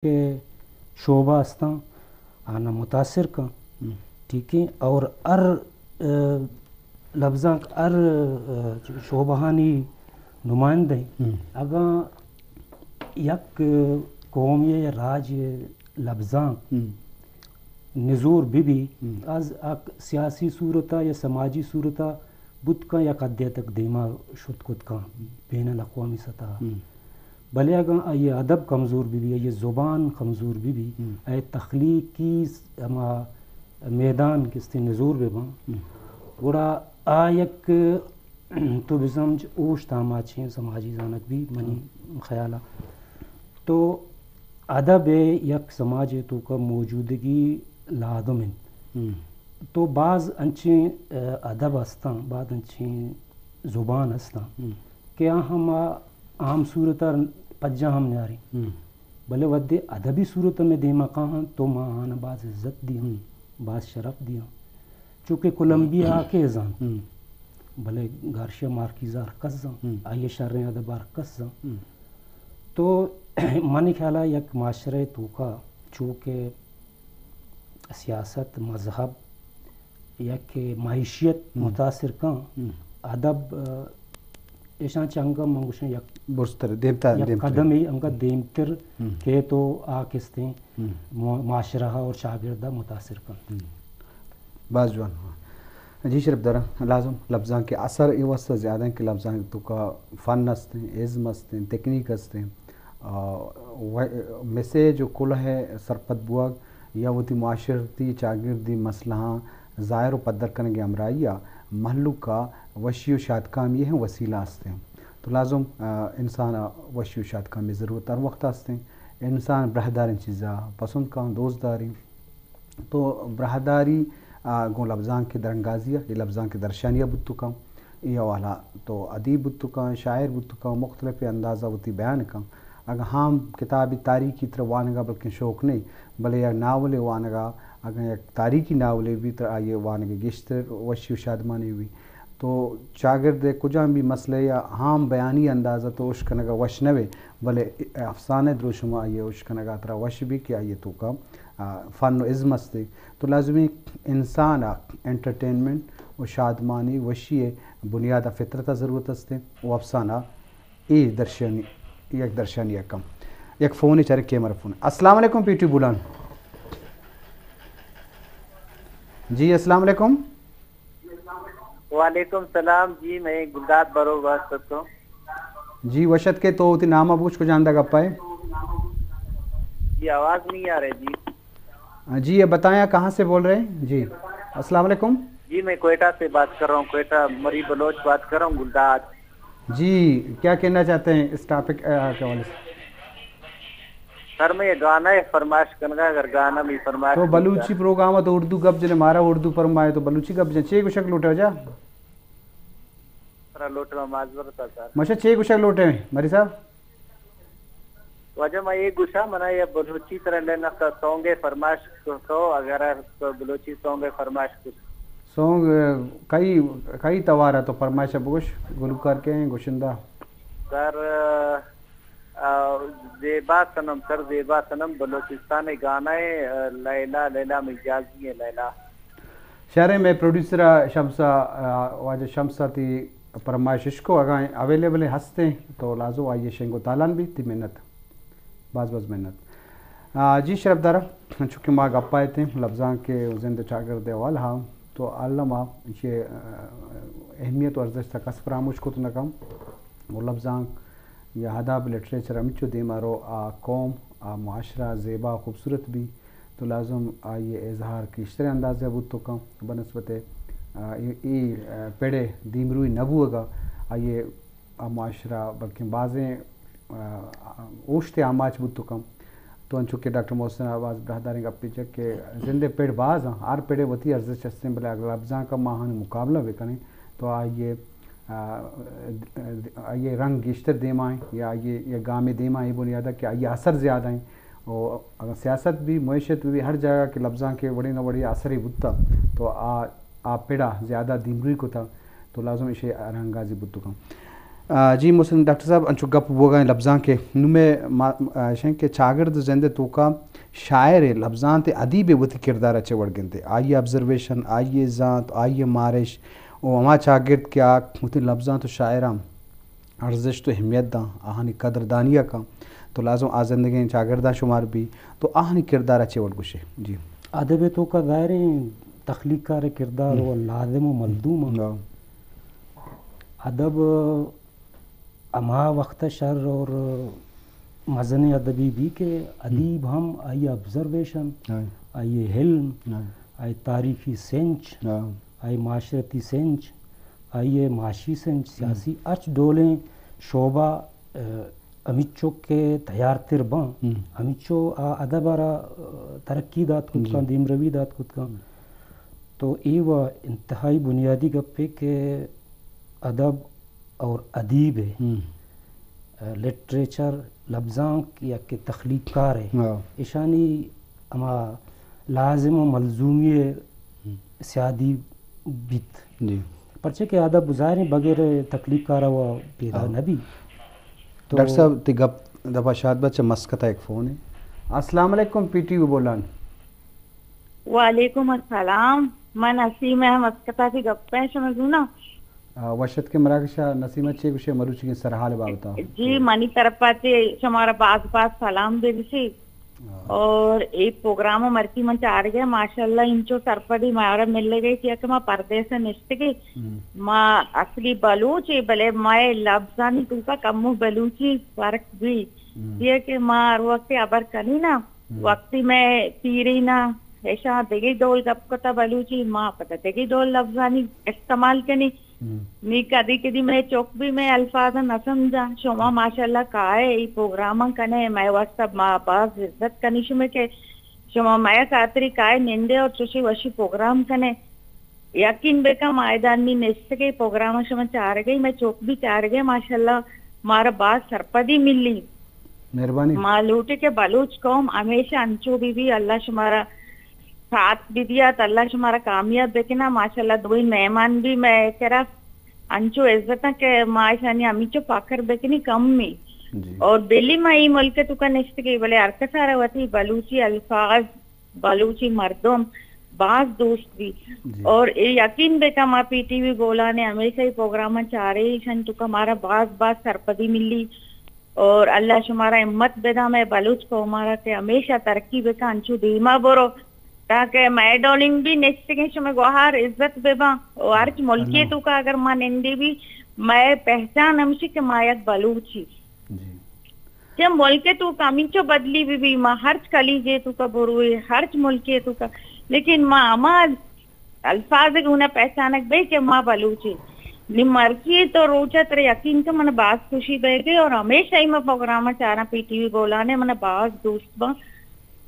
کہ شعبہ استاں، آناں متاثر کن۔ ٹھیک ہے، اور ہر، آ، لبزانک ہر، آ، شعبہانی نمائندہ ہیں۔ اگاں یک قومی یا راج لبزانک نزور بہ بی، از اک سیاسی صورتا یا سماجی صورتا بوت کن، یک حدے تک دیما شت کت کن بین الاقوامی سطح۔ بلے اگاں آئی ادب کمزور بہ بی، آئی زبان کمزور بہ بی، آئی تخلیقی س-، ہما میدان کستے نزور بہ باں، گڑا آ یک تو بزمج اوشت آماچیں سماجی زانگ بی منی خیالا۔ تو ادب ء یک سماجے توکا موجودگی لازم انت۔ تو باز انچیں، آ، ادب ہستاں، باز انچیں زبان ہستاں کہ آ ہم آ عام صورت ء پجا ہم نیاریں۔ بلے وھدے ادبی صورت ء مئے دیما کاہاں تو ما آناں باز عزت دیاں، باز شرف دیاں۔ چونکہ کولمبیا آ کے زانت، بلے گارشیا مارکیزا ہر کس زانت، آئی شریں ادب ہر کس زانت۔ تو منی خیالا یک معاشرہ توکا چونکہ سیاست، مذہب، یک معیشت متاثر کن، ادب، آ، ایشاں چہ انگا من گوشاں یک برزتر، دیمتر، یک دیمتر۔ قدمے انگا دیمتر کہ تو آ کستیں مو-، معاشرہ اور چاگرد متاثر کن۔ باز جوان۔ جی شرف دارا، لازم لبزانک اثر اے واسطہ زیادہ ہیں کہ لبزانک توکا فن ہستیں، ازم ہستیں، تکنیک ہستیں، آ، و-، میسج و کلہ سرپد بوگ یا وتی معاشرتی چاگردی مسئلہاں ظاہر و پدر کنگ ء ہمراہی ء مہلوک ء وشی و شادکامی ء ہم وسیلہ است انت۔ تو لازم، آ، انسان ء وشی و شادکامی ضرورت ہر وقت است انت۔ انسان براہداریں چیزا پسند کن، دوست داریں۔ تو براہداری، آ، گوں لبزانک ء درانگازی ء، اے لبزانک ء درشانی ء بوت کن۔ اے حوالہ تو ادیب بوت کن، شاعر بوت کن، مختلف اندازا وتی بیان کن۔ اگاں ہام کتابی تاریخی ترا وانگا بلکیں شوق نہیں، بلے یک ناولے وانگا، اگاں یک تاریخی ناولے بھی ترا آئی وانگا گیشتر وشی و شادمانی بھی۔ تو چاگرد کجام بھی مسئلہ یا ہام بیانی اندازا تو اشکنگا وش نہ بے، بلے افسانہ دروشما آئی اشکنگا ترا وش بھی کہ آئی توکا، آ، فن و ازم استے۔ تو لازمی انسان آ انٹرٹینمنٹ و شادمانی وشی بنیاد فطرت ضرورت استے و افسانہ اے درشانی، یک درشانی ء کم۔ یک فونے چاریں، کیمرہ فون۔ السلام علیکم پی ٹی بولان۔ جی السلام علیکم۔ وعلیکم سلام جی، میں گلداد بروک بات کرتا ہوں۔ جی وش ات کہ تو وتی نام ء بگوش، کجام ء گپ ء؟ جی آواز نہیں آ رہی جی۔ جی یہ بتائیں آپ کہاں سے بول رہے ہیں؟ جی السلام علیکم۔ جی میں کوئٹہ سے بات کر رہا ہوں، کوئٹہ مری بلوچ بات کر رہا ہوں، گلداد۔ جی، کیا کہنا چاہتے ہیں اس ٹاپک، آ، کے حوالے سے؟ سر، میں یہ گانا ہے فرمائش کرنا، اگر گانا بھی فرمائش تو نہیں بلوچی کر۔ پروگرام ہے تو اردو گپ جنے، مارا اردو فرمائے تو بلوچی گپ جنے۔ چے گوشگ لوٹے واجہ؟ سر، لوٹے میں معذرت ہے سر۔ مچھا چے گوشگ لوٹے مری صاحب؟ واجہ ما اے گوشاں، منا یہ بلوچی ترا لینخت سونگ ء فرمائش کو، اگر تو بلوچی سونگ ء فرمائش کو۔ سونگ، کئی، کئی توار ء تو فرمائش ء بگوش، گلوکار کے ہیں، گشندہ؟ سر، آ، زیبا صنم، سر زیبا صنم، بلوچستان گانا ہے، آ، لیلا، لیلا مجازی ہے، لیلا۔ شہرے میں پروڈیوسر شمسا، آ، واجہ شمسا تی فرمائش اشکو اگاں اویلیبل ہستیں تو لازم آئی شنگ و تالان بھی تی منت۔ باز باز منت۔ آ، جی شرف دارا، چونکہ ما گپ آئے تھے لبزانک زند چاگرد حوال ہاں، تو الما یہ، آ، اہمیت و ارزش تک کس فراموش کت نہ کم۔ و لبزانک یا ادب لٹریچر ہمچو دیما رو آ قوم، آ معاشرہ زیبا خوبصورت بھی۔ تو لازم آئی اظہار گیشتریں اندازے بوت تو کن بنسبت، آ، ای، ای، آ، پڑے دیمروی نبوگا آئی آ معاشرہ بلکن بازیں، آ، اوشتے آماچ بوت تو کن۔ تو انچو کہ ڈاکٹر محسن آواز براہداریں گپی چک کہ زندے پڑ باز ہیں، ہر پڑے وتی ارزش ہستیں، بلے اگر لبزاں کا ماہان مقابلہ بکنیں تو آئیے آ، آئی ء رنگ گیشتر دیما ایں یا آئی ء یک گامے دیما ایں بنیاد ء کہ آئی ء اثر زیادہ ایں۔ و اگر سیاست بھی، معیشت بھی، ہر جاگہ کہ لبزاں کے وڑے نہ وڑے اثرے بوتا تو آ، آ پڑا زیادہ دیمروی کتا تو لازم ایشی رنگازی بوت کن۔ آ، جی محسن ڈاکٹر صاحب، انچو گپ بوگا ایں لبزانک ءِ، نوں مئے ما-، آ، شنگ کہ چاگرد ءِ زند ءِ توکا شاعر ءِ، لبزانت ءِ، ادیب ءِ وتی کردار ءَ چہ وڑ گندے؟ آئی ءِ آبزرویشن، آئی ءِ زانت، آئی ءِ مارش، و ہما چاگرد کہ آ وتی لبزانت و شاعراں ارزشت و اہمیت داں، آہانی قدردانی ءَ کن، تو لازم آ زندگیں چاگرداں شمار بی، تو آہانی کردار ءَ چہ وڑ گوشے؟ جی۔ ادب ءِ توکا ظاہریں تخلیق کار ءِ کردار و لازم و ملزوم ایں۔ ہاں۔ ادب ہما وقت شر اور مزنیں ادبی بی کہ ادیب ہم آئی آبزرویشن، ہاں۔ آئی علم، ہاں۔ آئی تاریخی سنچ، ہاں۔ آئی معاشرتی سنچ، آئی معاشی سنچ، ہم۔ سیاسی ہرچ ڈولیں شعبہ، آ، ہمیچو کہ تیار تر باں، ہم۔ ہمیچو آ ادب ءَ را، آ، ترقی دات کت کن، جی۔ دیمروی دات کت کن۔ ہم۔ تو اے و انتہائی بنیادی گپے کہ ادب اور ادیب ءِ، ہم۔ آ، لٹریچر، لبزانک یا کہ تخلیق کار ءِ، ہاں۔ ایشانی ہما لازم و ملزومی ءِ ہم۔ سیادی بیت۔ جی۔ پرچہ کہ ادب ظاہریں بغیر تخلیق کار ءَ و پیدا، ہاں۔ نہ بی۔ تو ڈاکٹر صاحب، تئی گپ دپا شاد بات، چہ مسقط ءَ یک فون ایں۔ السلام علیکم، پی ٹی وی بولان۔ وعلیکم السلام، من نسیم ءَ مسقط ءَ، تئی گپ ءَ شما زونا۔ آ، وش اتکے مراگش ءَ۔ نسیمہ، چے گوشے مروچیگیں سرحال ءِ بابت ءَ؟ جی، منی طرف ءَ چہ شمارا باز باز سلام برسی۔ ہاں۔ اور اے پروگرام ءَ مرچی من چارگ ءَ، ماشاءاللہ، انچو سرپدی مارا ملگ ءَ، چیا کہ ما پردیس ءَ نشتگ ایں۔ ہم۔ ما اصلی بلوچ ایں، بلے مئے لبزانی توکا کمو بلوچی فرق بی۔ ہم۔ چیا کہ ما ہر وقت ہبر کنی نا، ہم۔ وقتی مئے پیریناں ایشاں دگہ ڈول گپ کتا بلوچی، ما پدا دگہ ڈول لبزانی استعمال کنی۔ ہم۔ نی کدی کدی مئے چک بی مئے الفاظ نہ سمجھاں۔ شما ماشاءاللہ کائے اے پروگراماں کنے، مئے واسطہ ما باز عزت کنی شمے کہ شما مئے خاطری کائے نندے اور چوشی وشی پروگرام کنے۔ یقین بکن ما ادا نی نشتگے پروگرام شما چارگے، مئے چک بی چارگے، ماشاءاللہ مارا باز سرپدی ملی۔ مہربانی۔ ما لوٹے کہ بلوچ قوم ہمیشہ انچو بی بی، اللہ شمارا ساتھ بدیات، اللہ شمارا کامیاب بکنا۔ ماشاءاللہ دوئیں مہمان بی مئے کرا انچو عزت ایں کہ ما اشانی ہمیچو فخر بکنی کم ایں۔ جی۔ اور بلی ما ای ملک توکا نشتگی، بلے ہر کسارا وتی بلوچی الفاظ، بلوچی مردم باز دوست بی۔ جی۔ اور اے یقین بکن ما پی ٹی وی بولانے ہمیشہ ای پروگرام چارے، ایشان توکا مارا باز باز سرپدی ملی۔ اور اللہ شمارا ہمت بدا، مئے بلوچ قوم ءَ را کہ ہمیشہ ترقی بکن، انچو دیما برو، تاکہ مئے ڈولیں بی نشتگیں شمئے گوہار عزت بباں۔ و ہرچ ملکے توکا اگر ما نندی بی، مئے پہچان ہمشی کہ ما یک بلوچی۔ جی۔ چہ ملکے توکا ہمینچو بدلی بی بی، ما ہرچ کلیجے توکا بروے، ہرچ ملکے توکا، لیکن ما ہما الفاظ گونا پہچانگ بے کہ ما بلوچی۔ نی مرچی تو روچا ترے یقین کہ من باز خوشی بیگے اور ہمیشہ ہی ما پروگرام چاراں پی ٹی وی بولانے، من باز دوست باں۔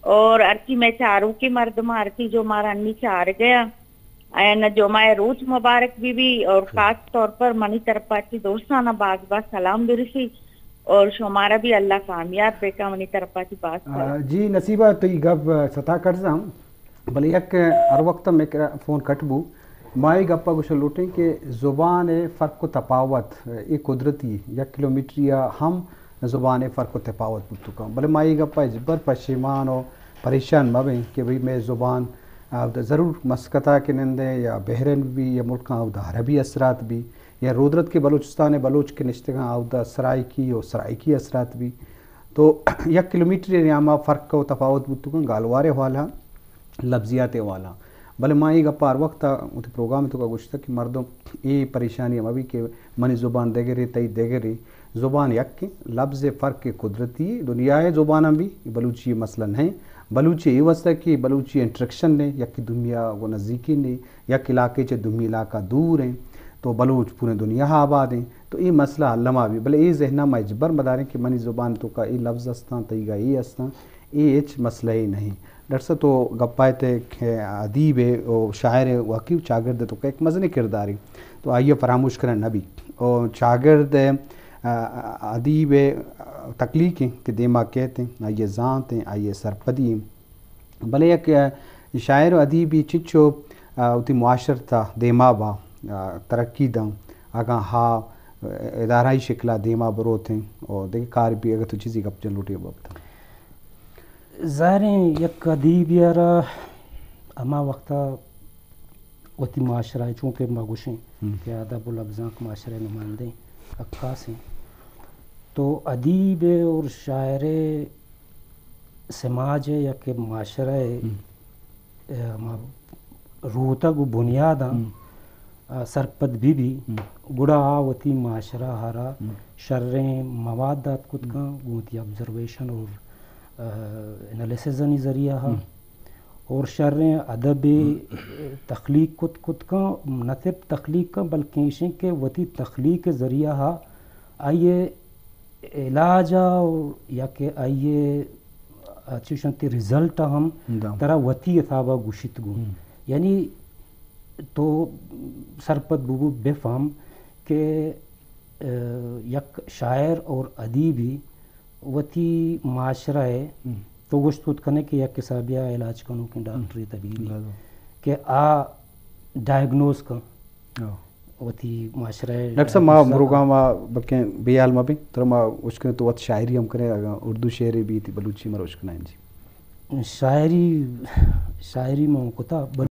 اور ہرچی مئے چاروکی مردم، ہرچی جو مارا انی چارگیا، آیانا جمعہ روچ مبارک بی بی اور خاص طور پر منی طرفا چی دوستانا باز باز سلام برسی اور شمارا بھی اللہ کامیاب بکا منی طرفا چی باز سلام۔ آ، جی نصیبہ، تئی گپ ستا کرزاں۔ بلے یک ہر وقت مئے کرا فون کٹ بو، ما اے گپا گوشگ لوٹیں کہ زبان ءِ فرق و تپاوت، اے قدرتی، یک کلومیٹری ءَ ہم زبان ءِ فرق و تپاوت بوت کنت۔ بلے ما اے گپا ہچبر پشیمان و پریشان مہ بیں کہ بھئی مئے زبان، آ، ضرور مسقط ءَ کہ نندیں یا بحرین بی یا ملکاں اودا عربی اثرات بی یا رودرت کہ بلوچستان ءِ بلوچ کہ نشتگاں اودا سرائیکی و سرائیکی اثرات بی۔ تو یک کلومیٹر ءِ نیاما فرق و تفاوت بوت کنت گالوار ءِ حوالا، لبزیات ءِ حوالا۔ بلے ما اے گپ ءَ ہر وقت ءَ وتی پروگرام ءِ توکا گوشتگ کہ مردم اے پریشانی ءَ مہ بی کہ منی زبان دگرے، تئی دگرے۔ زبان یکیں، لبز ءِ فرق قدرتی، دنیا ءِ زباناں بی، بلوچی ءِ مسئلہ نہ ایں۔ بلوچی ءِ اے واسطہ کہ بلوچی انٹریکشن نے، یک دومی ءَ گوں نزیکی نے، یک علاقے چہ دومی علاقہ دور ایں، تو بلوچ پوریں دنیا ءَ آباد ایں، تو اے مسئلہ حل ما بی۔ بلے اے ذہن ءَ ما ہچبر مداریں کہ منی زبان توکا اے لبز استاں، تئیگا اے استاں، اے ہچ مسئلہ ئے نہ ایں۔ ڈاکٹر صاحب، تو گپ ءَ ات کہ ادیب ءِ و شاعر ءِ واقعی چاگرد ءِ توکا یک مزنیں کردارے، تو آئی ءَ فراموش کنگ نہ بیت۔ و چاگرد ءِ، آ، ادیب ءِ تخلیق ایں کہ دیما کیت ایں، آئی ءِ زانت ایں، آئی ءِ سرپدی ایں۔ بلے یک، آ، شاعر و ادیبے چنچو، آ، وتی معاشرت ءَ دیما با، آ، ترقی داں، اگاں ہا ادارہائی شکلا دیما بروتیں اور دگہ کار بھی اگر تو چیزی گپ جن لوٹی بابت؟ ظاہریں یک ادیبی ء را ہما وقتا وتی معاشرہ ء چونکہ ما گوشیں ہم۔ کہ ادب و لبزانک معاشرہ ء نمائندیں عکاسیں، تو ادیب ء اور شاعر ء سماج ء یا کہ معاشرہ ء ہم۔ ء ہما روتگ و بنیاداں ہم۔ ء سرپد بہ بی، ہم۔ گڑا آ وتی معاشرہ ء را ہم۔ شریں مواد دات کت ہم۔ کن، گوں وتی آبزرویشن اور، ء، انالیسزانی ذریعہ ء ہم۔ اور شریں ادب تخلیق کت کت کن، نہ صرف تخلیق کن بلکہ ایشیں کہ وتی تخلیق ذریعہ ء آئی ء علاج ء یا کہ آئی ء چوشنتی رزلٹ ء ہم داں۔ ترا وتی حساب ء گوشیت گوں۔ ہم۔ یعنی تو سرپد ببو بفہم کہ، ء، یک شاعر اور ادیبی وتی معاشرہ ء ہم۔ تو گوشت کت کنے کہ یک حسابی ء علاج کنوکیں ڈاکٹری ہم۔ طبیبی بلے۔ کہ آ ڈائگنوز کن۔ ہاں۔ وتی معاشرہ ء ڈاکٹر صاحب، ما مروگاں ما بلکیں بے حال مہ بیں، ترا ما اشکنیں تو وت شاعری ہم کنے، اگاں اردو شعرے بیت، بلوچی مرا اشکنائیں جی۔ شاعری، شاعری من کتا، بل-